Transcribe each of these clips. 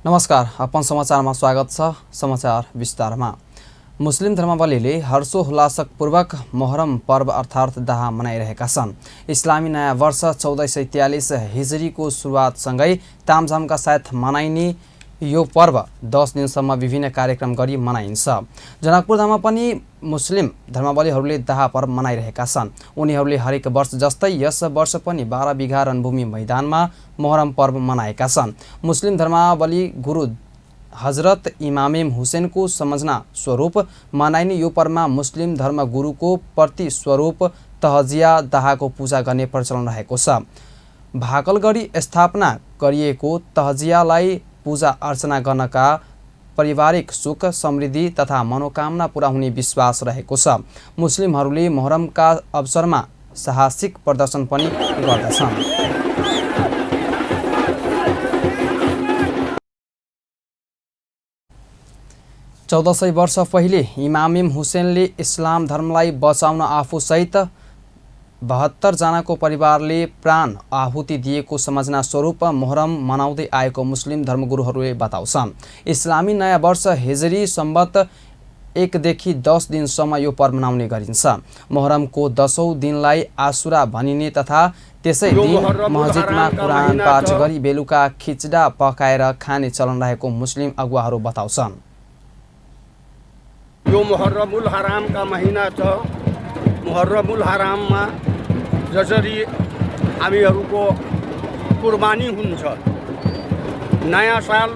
नमस्कार, अपन समाचारमा स्वागत छ। समाचार विस्तारमा। मुस्लिम धर्मावलम्बीले हर्षोल्लासपूर्वक मोहरम पर्व अर्थात् दाह मनाइरहेका छन्। इस्लामी नयाँ वर्ष 1443 हिजरीको सुरुवातसँगै तामझामका साथ मनाइने यो पर्व 10 दिनसम्म विभिन्न कार्यक्रम गरी मनाइन्छ। जनकपुरधाममा पनि मुस्लिम धर्मावलम्बीहरूले दाह पर्व मनाइरहेका छन्। उनीहरूले हरेक वर्ष जस्तै यस वर्ष पनि 12 बिघा रणभूमि मैदानमा मोहरम पर्व मनाएका छन्। मुस्लिम धर्मावलम्बी गुरु हजरत इमाम हुसैनको सम्झना स्वरूप मनाइने यो पर्वमा मुस्लिम धर्मगुरुको प्रति स्वरूप तहजिया दाहको पूजा गर्ने प्रचलन रहेको छ। भाकल गरी स्थापना गरिएको तहजियालाई पूजा अर्चना गर्नका पारिवारिक सुख समृद्धि तथा मनोकामना पूरा हुने विश्वास रहेको छ। मुस्लिमहरूले मोहरमका अवसरमा साहसिक प्रदर्शन पनि गर्दछन्। 1400 वर्ष पहिले इमाम हुसैनले इस्लाम धर्मलाई बचाउन आफूसहित 72 जनाको परिवारले प्राण आहुति दिएको सम्झना स्वरूप मोहरम मनाउँदै आएको मुस्लिम धर्मगुरुहरूले बताउँछन्। इस्लामी नयाँ वर्ष हिजरी सम्बत 1 देखि 10 दिनसम्म यो पर्व मनाउने गरिन्छ। मोहरमको 10औं दिनलाई आशुरा भनिने तथा त्यसै दिन मस्जिदमा कुरान पाठ गरी बेलुका खिचडा पकाएर खाने चलन रहेको मुस्लिम अगुवाहरू बताउँछन्। यो मुहर्रमुल हराम का महीना छ। मुहर्रमुल हराममा जसरी हामीहरूको कुर्बानी हुन्छ, नयाँ साल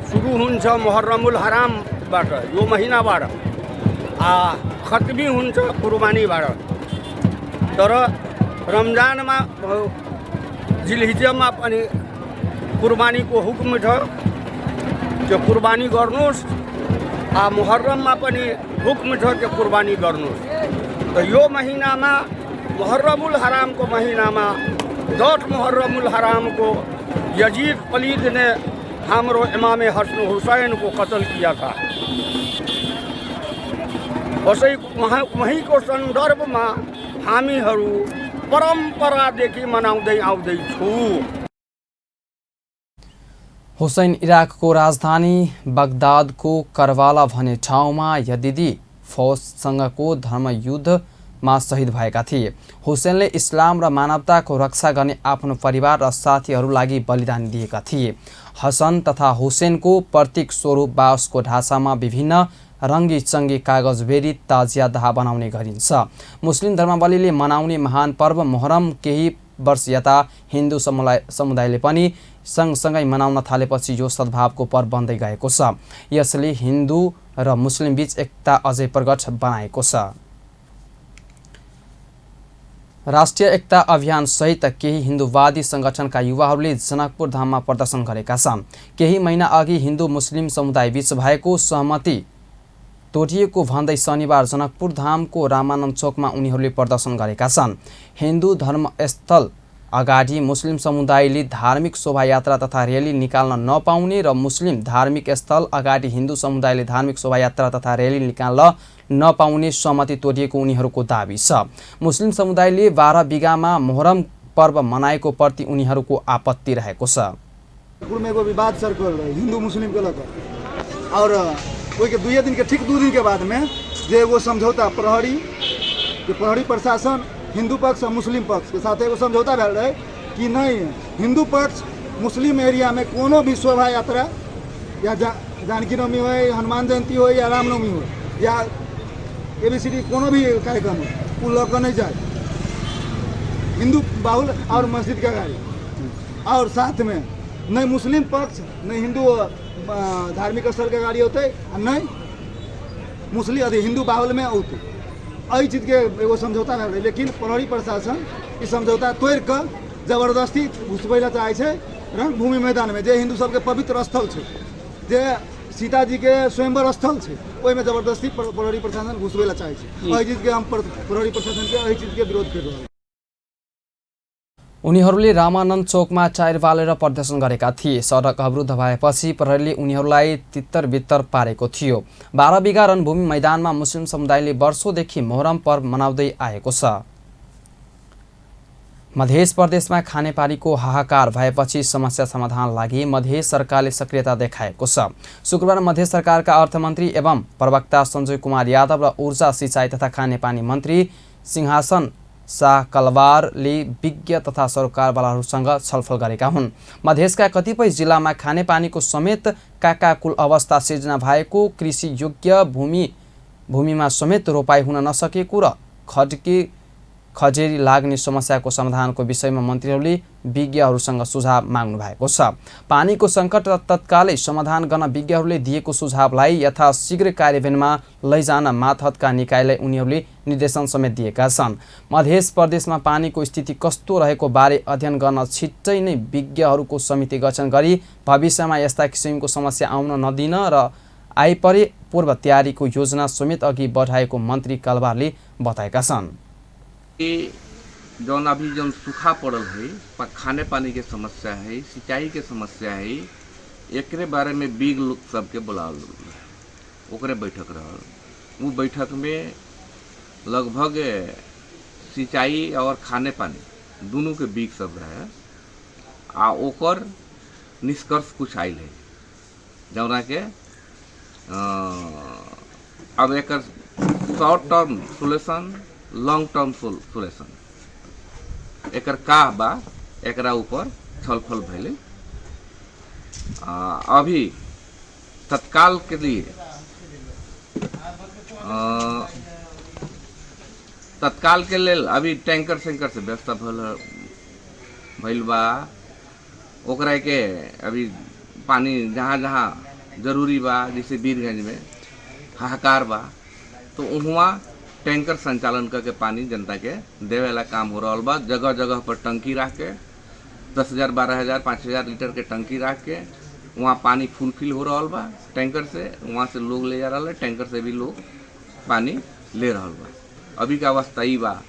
सुरु हुन्छ मुहर्रमुल हरामबाट, यो महिनाबाट खत्मी हुन्छ कुर्बानीबाट। तर रमजानमा जिलहिज्जामा पनि कुर्बानीको हुकुम छ, त्यो कुर्बानी गर्नुहोस्। मुहर्रममा पनि हुक्म छ कि कुर्बानी गर्नुहोस्। त यो महिनामा मुहर्रमुल हरामको महिनामा 10 मुहर्रमुल हरामको यजीद पलीद ने हाम्रो इमाम हसन हुसैन को कत्ल किया था। वहीं को सन्दर्भमा हामीहरू परम्परादेखि मनाउँदै आउँदैछौँ। हुसैन इराकको राजधानी बगदादको करवाला भन्ने ठाउँमा यजिदी फौजसँगको धर्मयुद्धमा शहीद भएका थिए। हुसैनले इस्लाम र मानवताको रक्षा गर्ने आफ्नो परिवार र साथीहरू लागि बलिदान दिएका थिए। हसन तथा हुसैनको प्रतीक स्वरूप बाँसको ढाँचामा विभिन्न रङ्गी चङ्गी कागज बेरी ताजिया दाह बनाउने गरिन्छ। मुस्लिम धर्मावलम्बीले मनाउने महान पर्व मोहरम केही वर्ष यता हिन्दू समुदायले पनि सँगसँगै मनाउन थालेपछि यो सद्भावको पर्व बन्दै गएको छ। यसले हिन्दू र मुस्लिम बीच एकता अझै प्रगट बनाएको छ। राष्ट्रिय एकता अभियान सहित केही हिन्दूवादी संगठनका युवाहरूले जनकपुर धाममा प्रदर्शन गरेका छन्। केही महिना अघि हिन्दू मुस्लिम समुदाय बीच भएको सहमति तोडिएको भन्दै शनिबार जनकपुर धामको रामानन्द चोकमा उनीहरूले प्रदर्शन गरेका छन्। हिन्दू धर्मस्थल अगाडि मुस्लिम समुदायले धार्मिक शोभायात्रा तथा र्याली निकाल्न नपाउने र मुस्लिम धार्मिक स्थल अगाडि हिन्दू समुदायले धार्मिक शोभायात्रा तथा र्याली निकाल्न नपाउने सहमति तोडिएको उनीहरूको दाबी छ। मुस्लिम समुदायले 12 बिघामा मोहरम पर्व मनाएको प्रति उनीहरूको आपत्ति रहेको छ। विवाद सर हिन्दू मुस्लिम को लेकर और कोई 2 दिन के ठीक 2 दिन के बाद में जो वो समझौता प्रहरी प्रशासन हिंदू पक्ष और मुस्लिम पक्ष के साथ एगो समझौता भेल रहे कि नहीं हिंदू पक्ष मुस्लिम एरिया में कोनो भी शोभा यात्रा या जानकी नवमी हो, हनुमान जयंती हो या रामनवमी हो या ABCD कोनो भी कार्यक्रम हो, वो लेकर नहीं जाए हिंदू बाहुल और मस्जिद का गाड़ी। और साथ में नहीं मुस्लिम पक्ष नहीं हिंदू धार्मिक स्थल के गाड़ी होते नहीं मुस्लिम हिंदू बाहुल में होते। यही चीज के एगो समझौता भेल रहे, लेकिन प्रहरी प्रशासन ई समझौता तोड़ कर जबरदस्ती घुसबै चाहे छे रणभूमि मैदान में, जे हिंदू सबके पवित्र स्थल छे, जे सीता जी के स्वयंवर स्थल छे, ओहि में जबरदस्ती प्रहरी प्रशासन घुसबै चाहे छे। यही चीज के हम प्रहरी प्रशासन के यही चीज के विरोध कर रहे हैं। उनीहरूले रामानन्द चोकमा टायर बालेर प्रदर्शन गरेका थिए। सडक अवरुद्ध भएपछि प्रहरीले उनीहरूलाई तित्तर-बित्तर पारेको थियो। 12 बिघा रणभूमि मैदानमा मुस्लिम समुदायले वर्षौंदेखि मोहरम पर्व मनाउँदै आएको छ। मध्य प्रदेशमा खानेपानीको हाहाकार भएपछि समस्या समाधान लागि मध्य सरकारले सक्रियता देखाएको छ। शुक्रबार मध्य सरकारका अर्थमन्त्री एवं प्रवक्ता सञ्जय कुमार यादव र ऊर्जा सिँचाइ तथा खानेपानी मन्त्री सिंहासन शाह कलवारले विज्ञ तथा सरकारवालाहरूसँग छलफल गरेका हुन्। मधेसका कतिपय जिल्लामा खानेपानीको समेत काकाकुल अवस्था सिर्जना भएको, कृषि योग्य भूमिमा समेत रोपाई हुन नसकेको र खजेरी लाग्ने समस्याको समाधानको विषयमा मन्त्रीहरूले विज्ञहरूसँग सुझाव माग्नु भएको छ। पानीको सङ्कट तत्कालै समाधान गर्न विज्ञहरूले दिएको सुझावलाई यथाशीघ्र कार्यान्वयनमा लैजान मातहतका निकायलाई उनीहरूले निर्देशन समेत दिएका छन्। मध्य प्रदेशमा पानीको स्थिति कस्तो रहेको बारे अध्ययन गर्न छिट्टै नै विज्ञहरूको समिति गठन गरी भविष्यमा यस्ता किसिमको समस्या आउन नदिन र आइपरे पूर्व तयारीको योजना समेत अघि बढाएको मन्त्री कलवारले बताएका छन्। जौन अभी जौन सूखा पड़ल है, खाने पानी के समस्या है, सिंचाई के समस्या है, एकरे बारे में बिग लोग सबके बुलावल ओकरे बैठक रहल। वो बैठक में लगभग सिंचाई और खाने पानी दोनों के बिग सब रहे आ ओकर निष्कर्ष कुछ आयल है जौना के अब एक short term solution, long term solution एकर का बा एकरा ऊपर छलफल भइले। अभी तत्काल के लिए अभी टैंकर से व्यवस्था भइल बा। ओकरा के अभी पानी जहाँ जहाँ जरूरी बा, जैसे वीरगंज में हाहाकार बा, तो वहाँ टैंकर संचालन करके पानी जनता के देवे वाला काम हो रहा बा। जगह जगह पर टंकी रख के 10,000, 12,000, 5,000 लीटर के टंकी रख के वहाँ पानी फुलफिल हो रहा बा टैंकर से। वहाँ से लोग ले जा रहा है, टैंकर से भी लोग पानी ले रहा बा। अभी का अवस्था ही बा।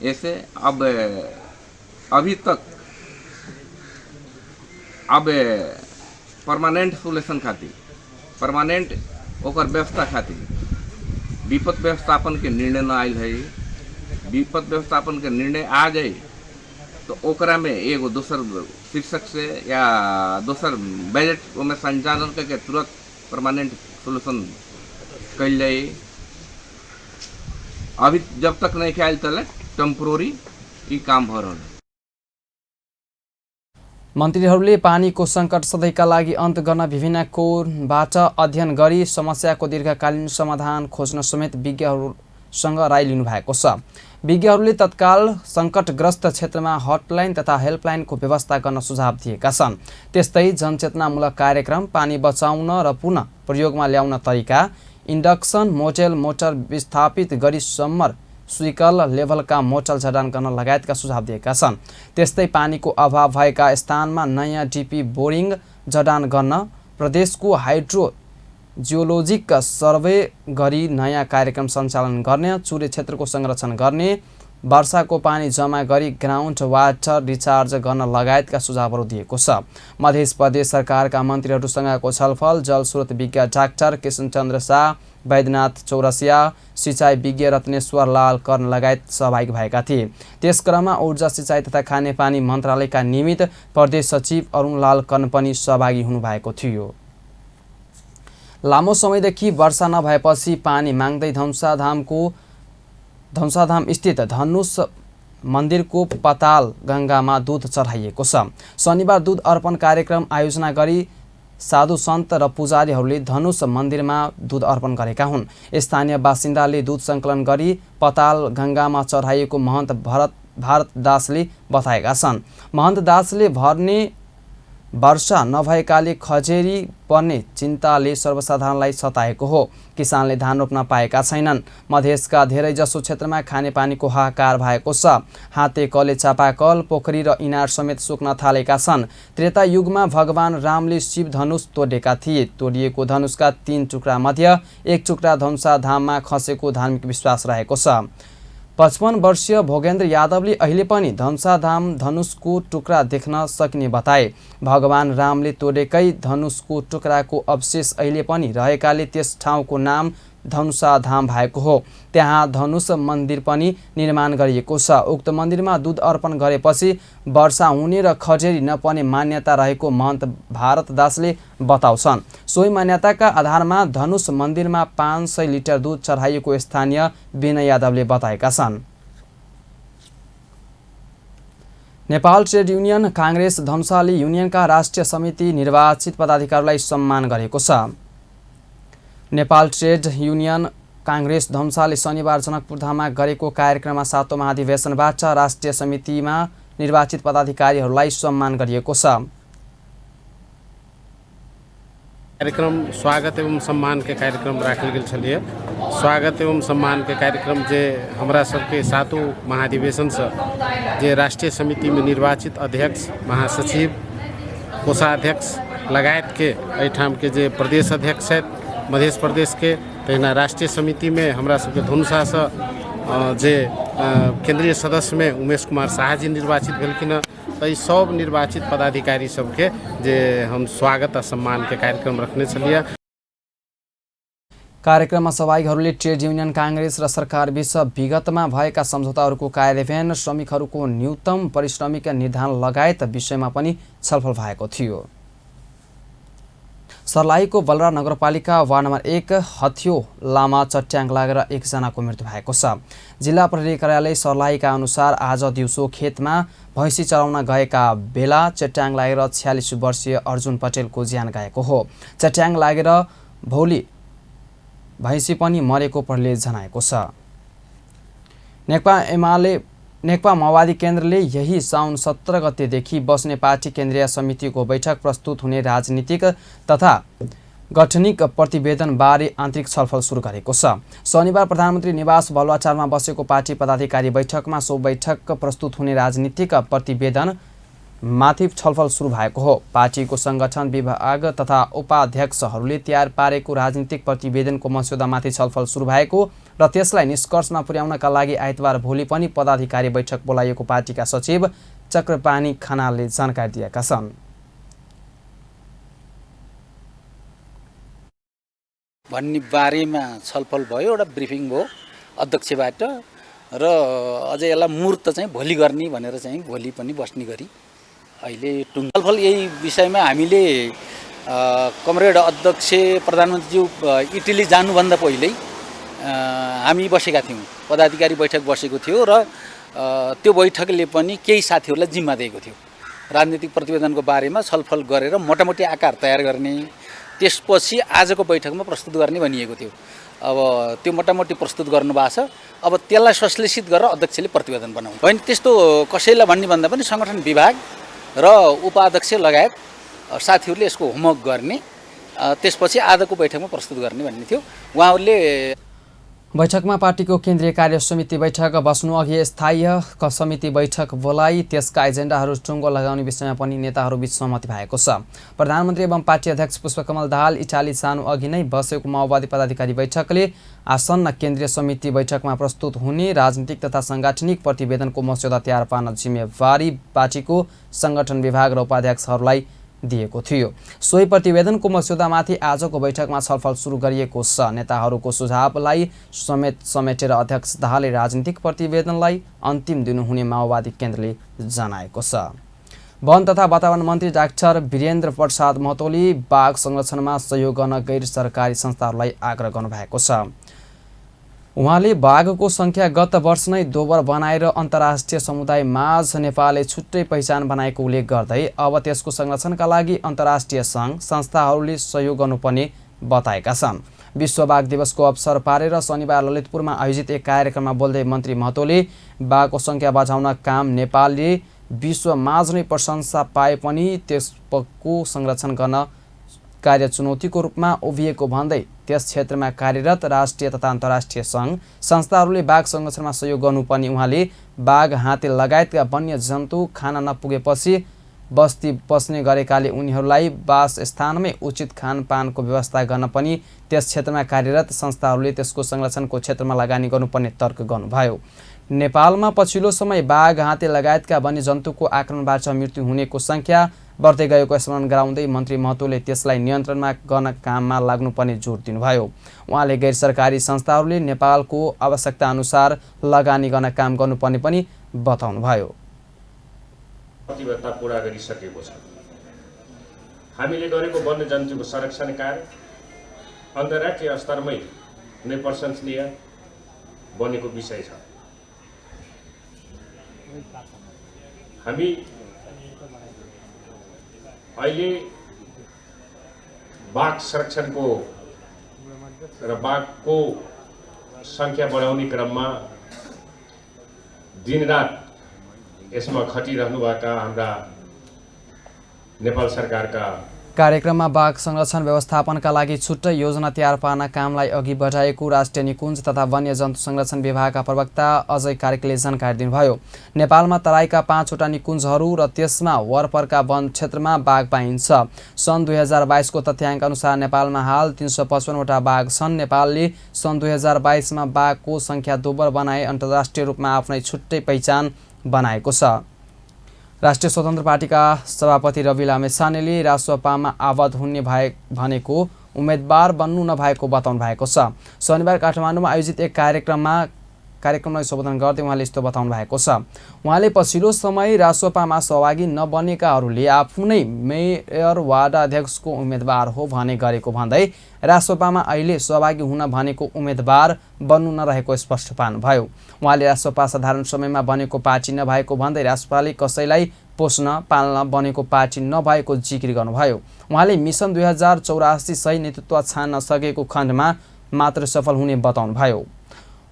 ऐसे अब अभी तक परमानेंट सोल्यूशन खातिर, परमानेंट ओकर व्यवस्था खातिर विपद व्यवस्थापन के निर्णय न आयल है। विपद व्यवस्थापन के निर्णय आ जाए तो ओकरा में एगो दोसर शीर्षक से या दोसर बजट में संचालन करके तुरंत परमानेंट सोल्यूशन कल जाए। अभी जब तक नहीं ख्याल तले टेम्पोररी ये काम हो रहा है। मन्त्रीहरूले पानीको सङ्कट सधैँका लागि अन्त गर्न विभिन्न कोणबाट अध्ययन गरी समस्याको दीर्घकालीन समाधान खोज्न समेत विज्ञहरूसँग राय लिनु भएको छ। विज्ञहरूले तत्काल सङ्कटग्रस्त क्षेत्रमा हटलाइन तथा हेल्पलाइनको व्यवस्था गर्न सुझाव दिएका छन्। त्यस्तै जनचेतनामूलक कार्यक्रम, पानी बचाउन र पुनः प्रयोगमा ल्याउन तरिका, इन्डक्सन मोडेल मोटर विस्थापित गरी समर स्विकल लेभलका मोटर जडान गर्न लगायतका सुझाव दिएका छन्। त्यस्तै पानीको अभाव भएका स्थानमा नयाँ डिपी बोरिङ जडान गर्न, प्रदेशको हाइड्रो जियोलोजिक सर्वे गरी नयाँ कार्यक्रम सञ्चालन गर्ने, चुरे क्षेत्रको संरक्षण गर्ने, वर्षाको पानी जमा गरी ग्राउन्ड वाटर रिचार्ज गर्न लगायतका सुझावहरू दिएको छ। मध्य प्रदेश सरकारका मन्त्रीहरूसँगको छलफल जलस्रोत विज्ञ डाक्टर किशनचन्द्र शाह, वैद्यनाथ चौरसिया, सिँचाइ विज्ञ रत्नेश्वर लाल कर्ण लगायत सहभागी भएका थिए। त्यस क्रममा ऊर्जा सिँचाइ तथा खानेपानी मन्त्रालयका निमित्त प्रदेश सचिव अरुणलाल कर्ण पनि सहभागी हुनुभएको थियो। लामो समयदेखि वर्षा नभएपछि पानी माग्दै धनुषाधाम स्थित धनुष मन्दिरको पताल गङ्गामा दूध चढाइएको छ। शनिबार दूध अर्पण कार्यक्रम आयोजना गरी साधु सन्त र पुजारीहरूले धनुष मन्दिरमा दूध अर्पण गरेका हुन्। स्थानीय बासिन्दाले दूध सङ्कलन गरी पताल गङ्गामा चढाइएको महन्त भारत दासले बताएका छन्। महन्त दासले भर्ने वर्षा नभएकाले खजेरी पर्ने चिन्ताले सर्वसाधारणलाई सताएको हो। किसानले धान रोप्न पाएका छैनन्। मधेसका धेरैजसो क्षेत्रमा खानेपानीको हाहाकार भएको छ। हाते कले, चापाकल, पोखरी र इनार समेत सुक्न थालेका छन्। त्रेता युगमा भगवान रामले शिव धनुष तोडेका थिए। तोडिएको धनुषका 3 टुक्रा मध्ये 1 टुक्रा धनुषाधाममा खसेको धार्मिक विश्वास रहेको छ। 55 वर्षीय भोगेन्द्र यादवले अहिले पनि धनुषाधाम धनुषको टुक्रा देख्न सकिने बताए। भगवान रामले तोडेकै धनुषको टुक्राको अवशेष अहिले पनि रहेकाले त्यस ठाउँको नाम धनुषा धाम भएको हो। त्यहाँ धनुष मन्दिर पनि निर्माण गरिएको छ। उक्त मन्दिरमा दूध अर्पण गरेपछि वर्षा हुने र खजेरी नपर्ने मान्यता रहेको महन्त भारत दासले बताउँछन्। सोही मान्यताका आधारमा धनुष मन्दिरमा 500 लिटर दूध चढाइएको स्थानीय विनय यादवले बताएका छन्। नेपाल ट्रेड युनियन काङ्ग्रेस धनुषाली युनियनका राष्ट्रिय समिति निर्वाचित पदाधिकारीलाई सम्मान गरेको छ। नेपाल ट्रेड युनियन काङ्ग्रेस धनुषाले शनिबार जनकपुरधाममा गरेको कार्यक्रममा 7औं महाधिवेशनबाट राष्ट्रिय समितिमा निर्वाचित पदाधिकारीहरूलाई सम्मान गरिएको छ। कार्यक्रम स्वागत एवं सम्मान के कार्यक्रम राखल गेल छलिए। स्वागत एवं सम्मान के कार्यक्रम जे हमरा सबके 7वां महाधिवेशन से जे राष्ट्रीय समिति में निर्वाचित अध्यक्ष, महासचिव, कोषाध्यक्ष लगायत के एठाम के जे प्रदेश अध्यक्ष है मध्य प्रदेश के, तहिना राष्ट्रीय समिति में हमरा सबके धनुषा से जे केंद्रीय सदस्य में उमेश कुमार शाह जी निर्वाचित भेलखिन। तो सब निर्वाचित पदाधिकारी सबके जे हम स्वागत आ सम्मान के कार्यक्रम रखने छलिए। कार्यक्रममा सहभागीहरूले ट्रेड युनियन काङ्ग्रेस र सरकार बीच विगतमा भएका सम्झौताहरूको कार्यान्वयन, श्रमिकहरूको न्यूनतम पारिश्रमिक निर्धारण लगायत विषयमा पनि छलफल भएको थियो। सर्लाहीको बलरा नगरपालिका वार्ड नम्बर 1 हथियो लामा चट्याङ लागेर एकजनाको मृत्यु भएको छ। जिल्ला प्रहरी कार्यालय सर्लाहीका अनुसार आज दिउँसो खेतमा भैँसी चराउन गएका बेला चट्याङ लागेर 46 वर्षीय अर्जुन पटेलको ज्यान गएको हो। चट्याङ लागेर भौली भैँसी पनि मरेको प्रहरीले जनाएको छ। नेकपा माओवादी केन्द्रले यही साउन 17 गतेदेखि बस्ने पार्टी केन्द्रीय समितिको बैठक प्रस्तुत हुने राजनीतिक तथा गठनिक प्रतिवेदनबारे आन्तरिक छलफल सुरु गरेको छ। शनिबार प्रधानमन्त्री निवास बलुवाटारमा बसेको पार्टी पदाधिकारी बैठकमा सो बैठक प्रस्तुत हुने राजनीतिक प्रतिवेदन माथि छलफल सुरु भएको हो। पार्टीको संगठन विभाग तथा उपाध्यक्षहरूले तयार पारेको राजनीतिक प्रतिवेदनको मस्यौदामाथि छलफल सुरु भएको र त्यसलाई निष्कर्षमा पुर्याउनका लागि आइतबार भोलि पनि पदाधिकारी बैठक बोलाइएको पार्टीका सचिव चक्रपानी खनालले जानकारी दिएका छन्। भन्ने बारेमा छलफल भयो, एउटा ब्रिफिङ भयो अध्यक्षबाट र अझै यसलाई मुहूर्त चाहिँ भोलि गर्ने भनेर चाहिँ भोलि पनि बस्ने गरी अहिले छलफल यही विषयमा हामीले कमरेड अध्यक्ष प्रधानमन्त्रीज्यू इटली जानुभन्दा पहिल्यै हामी बसेका थियौँ। पदाधिकारी बैठक बसेको थियो र त्यो बैठकले पनि केही साथीहरूलाई जिम्मा दिएको थियो। राजनीतिक प्रतिवेदनको बारेमा छलफल गरेर मोटामोटी आकार तयार गर्ने, त्यसपछि आजको बैठकमा प्रस्तुत गर्ने भनिएको थियो। अब त्यो मोटामोटी प्रस्तुत गर्नुभएको छ। अब त्यसलाई संश्लेषित गरेर अध्यक्षले प्रतिवेदन बनाउनु होइन। त्यस्तो कसैलाई भन्ने भन्दा पनि सङ्गठन विभाग र उपाध्यक्ष लगायत साथीहरूले यसको होमवर्क गर्ने, त्यसपछि आजको बैठकमा प्रस्तुत गर्ने भन्ने थियो। उहाँहरूले बैठकमा पार्टीको केन्द्रीय कार्य समिति बैठक बस्नु अघि स्थायी समिति बैठक बोलाई त्यसका एजेन्डाहरू टुङ्गो लगाउने विषयमा पनि नेताहरूबीच सहमति भएको छ। प्रधानमन्त्री एवं पार्टी अध्यक्ष पुष्पकमल दाहाल इटाली जानु अघि नै बसेको माओवादी पदाधिकारी बैठकले आसन्न केन्द्रीय समिति बैठकमा प्रस्तुत हुने राजनीतिक तथा सांगठनिक प्रतिवेदनको मस्यौदा तयार पार्न जिम्मेवारी पार्टीको संगठन विभाग र उपाध्यक्षहरूलाई दिएको थियो। सोही प्रतिवेदनको मस्यौदामाथि आजको बैठकमा छलफल सुरु गरिएको छ। नेताहरूको सुझावलाई समेटेर अध्यक्ष दाहालले राजनीतिक प्रतिवेदनलाई अन्तिम दिनुहुने माओवादी केन्द्रले जनाएको छ। वन तथा वातावरण मन्त्री डाक्टर वीरेन्द्र प्रसाद महतोले बाघ संरक्षणमा सहयोग गर्न गैर सरकारी संस्थाहरूलाई आग्रह गर्नुभएको छ। उहाँले बाघको संख्या गत वर्ष नै दोबर बनाएर अन्तर्राष्ट्रिय समुदाय माझ नेपालले छुट्टै पहिचान बनाएको उल्लेख गर्दै अब त्यसको संरक्षणका लागि अन्तर्राष्ट्रिय सङ्घ संस्थाहरूले सहयोग गर्नुपर्ने बताएका छन्। विश्व बाघ दिवसको अवसर पारेर शनिबार ललितपुरमा आयोजित एक कार्यक्रममा बोल्दै मन्त्री महतोले बाघको संख्या बचाउन काम नेपालले विश्व माझ नै प्रशंसा पाए पनि त्यसको संरक्षण गर्न कार्य चुनौतीको रूपमा उभिएको भन्दै त्यस क्षेत्रमा कार्यरत राष्ट्रिय तथा अन्तर्राष्ट्रिय सङ्घ संस्थाहरूले बाघ संरक्षणमा सहयोग गर्नुपर्ने उहाँले बाघ, हात्ती लगायतका वन्य जन्तु खान नपुगेपछि बस्ती बस्ने गरेकाले उनीहरूलाई वास स्थानमै उचित खानपानको व्यवस्था गर्न पनि त्यस क्षेत्रमा कार्यरत संस्थाहरूले त्यसको संरक्षणको क्षेत्रमा लगानी गर्नुपर्ने तर्क गर्नुभयो। नेपालमा पछिल्लो समय बाघ, हात्ती लगायतका वन्यजन्तुको आक्रमणबाट मृत्यु हुनेको सङ्ख्या बढ्दै गएको स्मरण गराउँदै मन्त्री महतोले त्यसलाई नियन्त्रणमा गर्न काममा लाग्नुपर्ने जोड दिनुभयो। उहाँले गैर सरकारी संस्थाहरूले नेपालको आवश्यकता अनुसार लगानी गर्न काम गर्नुपर्ने पनि बताउनुभयो। प्रतिबद्धता पूरा गरिसकेको छ। हामीले गरेको वन्यजन्तुको संरक्षण कार्य अन्तर्राष्ट्रिय स्तरमै नै प्रशंसनीय बनेको विषय छ। हामी अहिले बाघ संरक्षणको र बाघको सङ्ख्या बढाउने क्रममा दिनरात यसमा खटिरहनुभएका हाम्रा नेपाल सरकारका कार्यक्रममा बाघ संरक्षण व्यवस्थापनका लागि छुट्टै योजना तयार पार्न कामलाई अघि बढाएको राष्ट्रिय निकुञ्ज तथा वन्यजन्तु संरक्षण विभागका प्रवक्ता अजय कार्कीले जानकारी दिनुभयो। नेपालमा तराईका 5वटा निकुञ्जहरू र त्यसमा वरपरका वन क्षेत्रमा बाघ पाइन्छ। सन् 2022 को तथ्याङ्क अनुसार नेपालमा हाल 355वटा बाघ छन्। नेपालले सन् 2022 मा बाघको सङ्ख्या दोब्बर बनाए अन्तर्राष्ट्रिय रूपमा आफ्नै छुट्टै पहिचान बनाएको छ। राष्ट्रिय स्वतन्त्र पार्टीका सभापति रवि लामेछानेले रासोपामा आबद्ध हुने भनेको उम्मेदवार बन्नु नभएको बताउनु भएको छ। शनिबार काठमाडौँमा आयोजित एक कार्यक्रमलाई सम्बोधन गर्दै उहाँले यस्तो बताउनु भएको छ। उहाँले पछिल्लो समय रासोपामा सहभागी नबनेकाहरूले आफू नै मेयर वार्ड अध्यक्षको उम्मेदवार हो भने गरेको भन्दै रासोपामा अहिले सहभागी हुन भनेको उम्मेदवार बन्नु नरहेको स्पष्ट पार्नुभयो। उहाँले रासोपा साधारण समयमा बनेको पार्टी नभएको भन्दै रासोपाले कसैलाई पोस्न पाल्न बनेको पार्टी नभएको जिकिर गर्नुभयो। उहाँले मिसन 2084 सही नेतृत्व छान्न सकेको खण्डमा मात्र सफल हुने बताउनुभयो।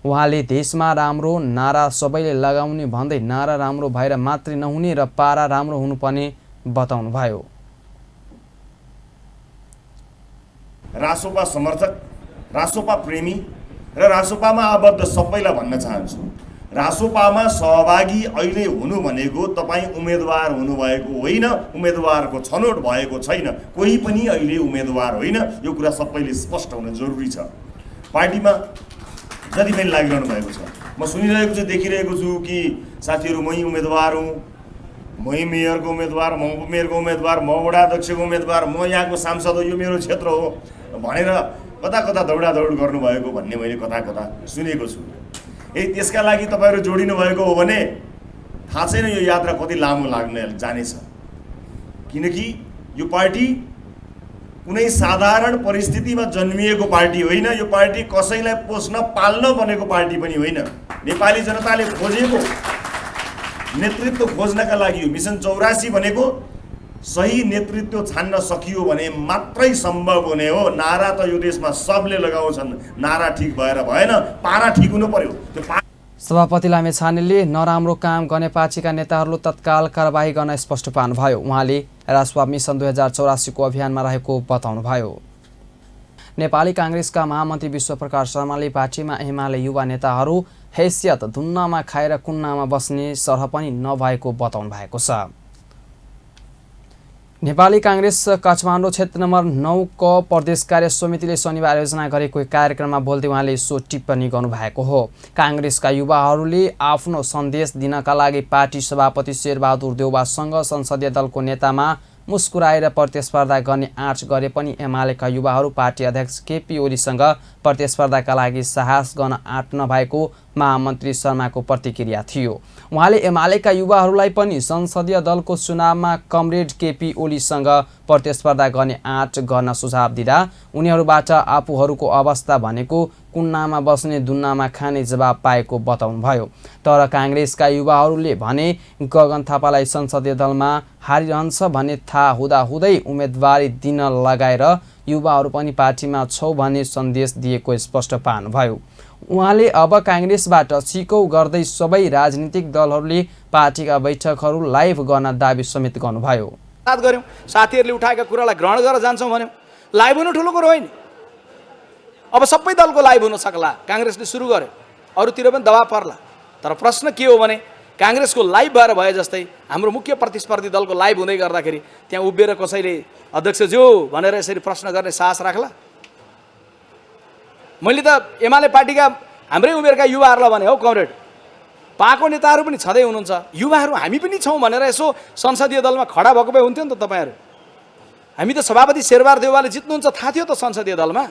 उहाँले देशमा राम्रो नारा सबैले लगाउने भन्दै नारा राम्रो भएर मात्रै नहुने र पारा राम्रो हुनुपर्ने बताउनुभयो। रासोपा समर्थक, रासोपा प्रेमी र रासोपामा आबद्ध सबैलाई भन्न चाहन्छु, रासोपामा सहभागी अहिले हुनु भनेको तपाईँ उम्मेदवार हुनुभएको होइन, उम्मेदवारको छनौट भएको छैन, कोही पनि अहिले उम्मेदवार होइन। यो कुरा सबैले स्पष्ट हुन जरुरी छ। पार्टीमा जति पनि लागिरहनु भएको छ, म सुनिरहेको छु, देखिरहेको छु कि साथीहरू मै उम्मेदवार हुँ, मै मेयरको उम्मेदवार, म उपमेयरको उम्मेदवार, म वडा अध्यक्षको उम्मेदवार, म यहाँको सांसद हो, यो मेरो क्षेत्र हो भनेर कता कता दौडादौड गर्नुभएको भन्ने मैले कता कता सुनेको छु। त्यसका लागि तपाईँहरू जोडिनु भएको हो भने थाहा छैन यो यात्रा कति लामो लाग्ने जानेछ, किनकि यो पार्टी कुनै साधारण परिस्थितिमा जन्मिएको पार्टी होइन। यो पार्टी कसैलाई पोस्न पाल्न बनेको पार्टी पनि होइन। नेपाली जनताले खोजेको नेतृत्व खोज्नका लागि यो मिसन 84 भनेको सही नेतृत्व छान्न सकियो भने मात्रै सम्भव हुने हो। नारा त यो देशमा सबले लगाउँछन्, नारा ठिक भएर भएन, पारा ठिक हुनु पर्यो। सभापति लामेछानेले नराम्रो काम गर्ने पार्टीका नेताहरूले तत्काल कारबाही गर्न स्पष्ट पार्नुभयो। उहाँले रासोपा मिसन 2084 को अभियानमा रहेको बताउनुभयो। नेपाली काङ्ग्रेसका महामन्त्री विश्वप्रकाश शर्माले पार्टीमा एमाले युवा नेताहरू हैसियत धुन्नामा खाएर कुन्नामा बस्ने सरह पनि नभएको बताउनु भएको छ। नेपाली काङ्ग्रेस काठमाडौँ क्षेत्र नम्बर 9 को प्रदेश कार्य समितिले शनिबार आयोजना गरेको कार्यक्रममा बोल्दै उहाँले सो टिप्पणी गर्नुभएको हो। काङ्ग्रेसका युवाहरूले आफ्नो सन्देश दिनका लागि पार्टी सभापति शेरबहादुर देउवासँग संसदीय दलको नेतामा मुस्कुराएर प्रतिस्पर्धा गर्ने आँट गरे पनि एमालेका युवाहरू पार्टी अध्यक्ष केपी ओलीसँग प्रतिस्पर्धाका लागि साहस गर्न आँट नभएको महामन्त्री शर्माको प्रतिक्रिया थियो। उहाँले एमालेका युवाहरूलाई पनि संसदीय दलको चुनावमा कमरेड केपी ओलीसँग प्रतिस्पर्धा गर्ने आँट गर्न सुझाव दिँदा उनीहरूबाट आफूहरूको अवस्था भनेको कुन्नामा बस्ने दुन्नामा खाने जवाब पाएको बताउनुभयो। तर काङ्ग्रेसका युवाहरूले भने गगन थापालाई संसदीय दलमा हारिरहन्छ भन्ने थाहा हुँदाहुँदै उम्मेदवारी दिन लगाएर युवाहरू पनि पार्टीमा छौ भन्ने सन्देश दिएको स्पष्ट पार्नुभयो। उहाँले अब काङ्ग्रेसबाट सिकौ गर्दै सबै राजनीतिक दलहरूले पार्टीका बैठकहरू लाइभ गर्न दाबी समेत गर्नुभयो। साथ गर्यौं, साथीहरूले उठाएका कुरालाई ग्रहण गरेर जान्छौँ भन्यौँ। लाइभ हुनु ठुलो कुरो होइन। अब सबै दलको लाइभ हुन सक्ला, काङ्ग्रेसले सुरु गर्यो, अरूतिर पनि दबाब पर्ला। तर प्रश्न के हो भने काङ्ग्रेसको लाइभ भएर भए जस्तै हाम्रो मुख्य प्रतिस्पर्धी दलको लाइभ हुँदै गर्दाखेरि त्यहाँ उभिएर कसैले अध्यक्षज्यू भनेर यसरी प्रश्न गर्ने साहस राख्ला? मैले त एमाले पार्टीका हाम्रै उमेरका युवाहरूलाई भने, हौ कमरेड, पाएको नेताहरू पनि छँदै हुनुहुन्छ, युवाहरू हामी पनि छौँ भनेर यसो संसदीय दलमा खडा भएको भए हुन्थ्यो नि त तपाईँहरू। हामी त सभापति शेरबहादुर देउवाले जित्नुहुन्छ थाहा थियो त संसदीय दलमा,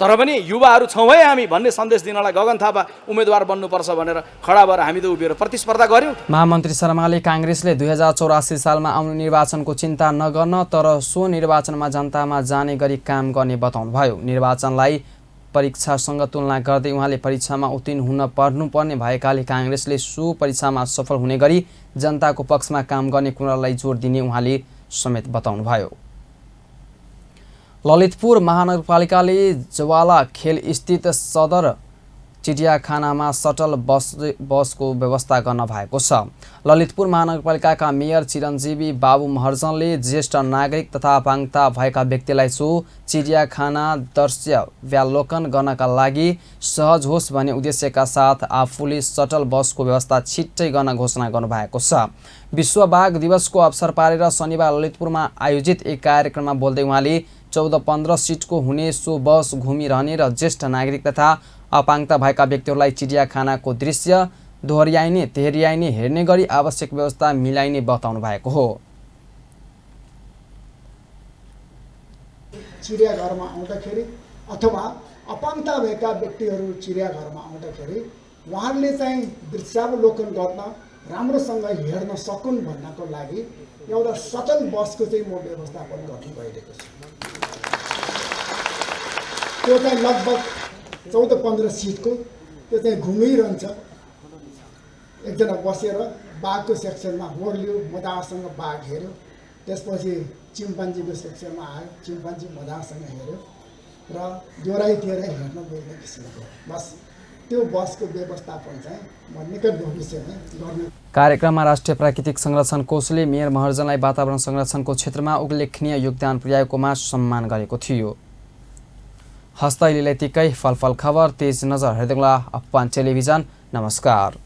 तर पनि युवाहरू छौँ है हामी भन्ने सन्देश दिनलाई गगन थापा उम्मेदवार बन्नुपर्छ भनेर खडा भएर हामी त उभिएर प्रतिस्पर्धा गऱ्यौँ। महामन्त्री शर्माले काङ्ग्रेसले 2084 सालमा आउने निर्वाचनको चिन्ता नगर्न तर सो निर्वाचनमा जनतामा जाने गरी काम गर्ने बताउनुभयो। निर्वाचनलाई परीक्षासँग तुलना गर्दै उहाँले परीक्षामा उत्तीर्ण हुन पर्नुपर्ने भएकाले काङ्ग्रेसले सो परीक्षामा सफल हुने गरी जनताको पक्षमा काम गर्ने कुरालाई जोड दिने उहाँले समेत बताउनुभयो। ललितपुर महानगरपालिकाले जवाला खेल स्थित सदर चिडियाखानामा सटल बसको व्यवस्था गर्न भएको छ। ललितपुर महानगरपालिकाका मेयर चिरञ्जीवी बाबु महर्जनले ज्येष्ठ नागरिक तथा अपाङ्गता भएका व्यक्तिलाई सो चिडियाखाना दृश्यावलोकन गर्नका लागि सहज होस् भन्ने उद्देश्यका साथ आफूले सटल बसको व्यवस्था छिट्टै गर्न घोषणा गर्नुभएको छ। विश्व बाघ दिवसको अवसर पारेर शनिबार ललितपुरमा आयोजित एक कार्यक्रममा बोल्दै उहाँले 14-15 सिटको हुने सो बस घुमिरहने र ज्येष्ठ नागरिक तथा अपाङ्गता भएका व्यक्तिहरूलाई चिडियाखानाको दृश्य दोहोर्याइने तेह्र्याइने हेर्ने गरी आवश्यक व्यवस्था मिलाइने बताउनु भएको हो। चिडियाघरमा आउँदाखेरि अथवा अपाङ्गता भएका व्यक्तिहरू चिडियाघरमा आउँदाखेरि उहाँहरूले चाहिँ दृश्यावलोकन गर्न राम्रोसँग हेर्न सकुन् भन्नको लागि एउटा सटल बसको चाहिँ म व्यवस्थापन गर्नु भइरहेको छु। त्यो चाहिँ लगभग 14-15 सिटको त्यो चाहिँ घुमिरहन्छ। एकजना बसेर बाघको सेक्सनमा ओर्ल्यो, मजासँग बाघ हेऱ्यो, त्यसपछि चिम्पान्जीको सेक्सनमा आयो, चिम्पान्जी मजासँग हेऱ्यो र जोराइतिर हेर्न गइने किसिमको बस त्यो बसको व्यवस्थापन चाहिँ म निकट भविष्यमा गर्ने। कार्यक्रममा राष्ट्रिय प्राकृतिक संरक्षण कोषले मेयर महर्जनलाई वातावरण संरक्षणको क्षेत्रमा उल्लेखनीय योगदान पुर्याएकोमा सम्मान गरेको थियो। हस्त अहिले यतिकै। फलफल खबर तेज नजर हेर्दै अपन टेलिभिजन। नमस्कार।